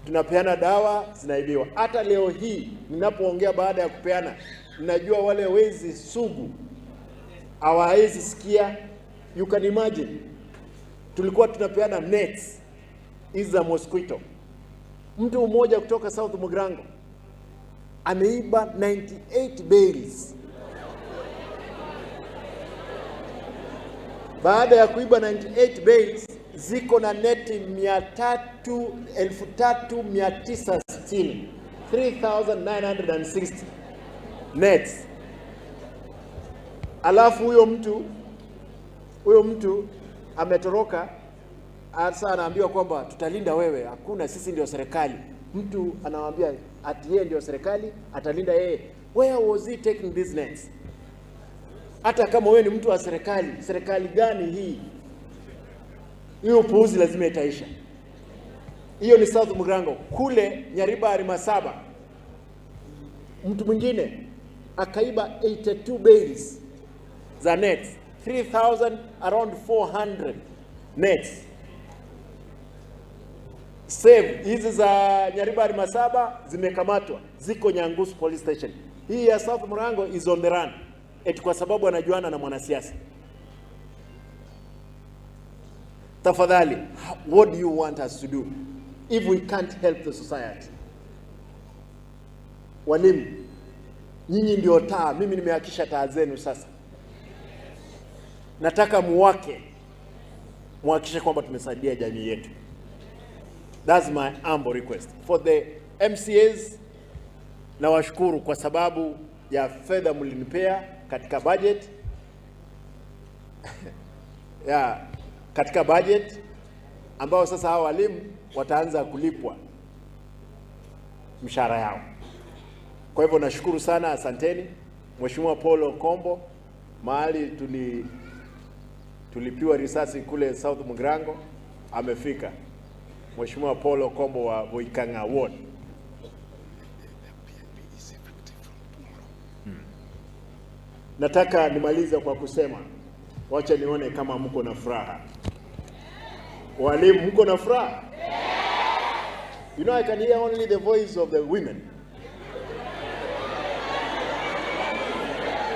Tunapeana dawa zinaibiwa. Hata leo hii ninapoongea, baada ya kupeana, najua wale wezi sugu hawawezi sikia. You can imagine, tulikuwa tunapeana nets hizi za mosquito. Mtu mmoja kutoka South Mugirango ameiba 98 bales. Baada ya kuiba 98 bales, ziko na neti 3,960, 3960 nets. Alafu huyo mtu ametoroka. Sasa anaambiwa kwamba tutalinda wewe, hakuna, sisi ndio serikali. Mtu anawaambia ati yeye ndio serikali, atalinda yeye. Where was he taking these nets? Hata kama wewe ni mtu wa serikali, serikali gani hii? Hiyo upuuzi lazima itaisha. Hiyo ni South Mugirango. Kule Nyaribari Masaba, mtu mwingine akaiba 82 bales za nets, 3000 around 400 nets. Save hizi za Nyaribari Masaba zimekamatwa, ziko Nyangusu Police Station. Hii ya South Mugirango is on the run, eti kwa sababu anajuana na mwanasiasa. Tafadhali, what do you want us to do if we can't help the society? Walimu, nyinyi ndio taa, mimi nimehakisha taa zenu sasa. Nataka muwake, muhakikishe kwamba tumesaidia jamii yetu. That's my humble request. For the MCAs, nawashukuru kwa sababu ya fedha mlinipea katika budget. Ya, katika budget ambao sasa hawa walimu wataanza kulipwa mshahara yao. Kwa hivyo nashukuru sana, asanteni. Mheshimiwa Paul Okombo, mahali tulipiwa risasi kule South Mugirango amefika. Mheshimiwa Paul Okombo wa Boikanga Ward. Nataka nimalize kwa kusema, wacha nione kama mko na furaha. Walimu, mko na furaha? You know, I can hear only the voice of the women.